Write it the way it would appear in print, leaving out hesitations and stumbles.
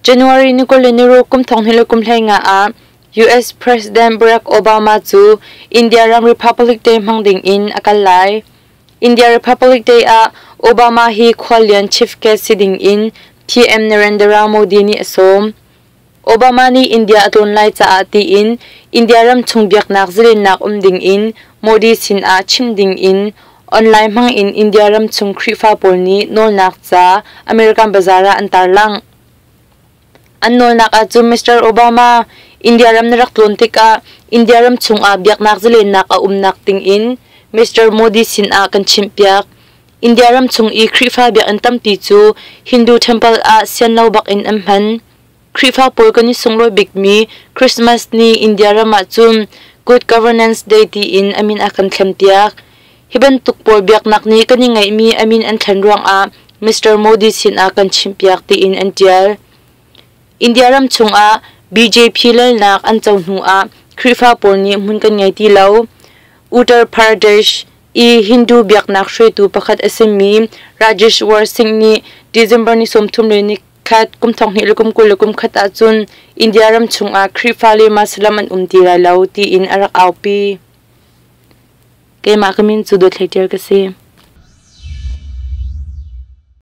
January ni 20 le ni ruk kum thong hnih le kum 15 ah US President Barack Obama cu India ram Republic Day hmang ding in a kal lai. India Republic Day ah Obama hi khuallian chief guest si ding in PM Narendra Modi nih a sawm. Obama nih India a tlawn lai caah tiin India ram chung biaknak zalennak um ding in Modi sin ah chim ding in online hmang in India ram chung Khrihfa pawl nih nawlnak ca American Bazaar ah an tarlangh. An nawlnak ahcun Mr. Obama, India ram na rak tlawn tikah India ram chungah biaknak zalennak a umnak dingin Mr. Modi sinah kan chimhpiak. India ram chung i Khrihfa biakinn tampi cu Hindu temple ah sian lo bakin an hman. Khrihfa pawl kan i sunglawi bikmi Christmas ni India ram ah cun Good Governance Day tiin a min a kan thlenpiak. Hi bantuk pawl biaknak nih kan i ngeihmi a min an thlen ruangah Mr. Modi sinah kan chimhpiak tiin an ṭial. India ram chungah BJP lalnak an co hnuah Khrihfa pawl nih hmun kan ngei ti lo. Uttar Pradesh i Hindu biaknak hruaitu pakhat a simi Rajeshwar Singh nih December ni 30 le ni khat kum thong hnih le kum 20 le kum khat ahcun India ram chungah Khrihfa le Muslim an um ti lai lo tiin a rak aupi. Keimah ka min cu Dawt Hlei Ṭial ka si.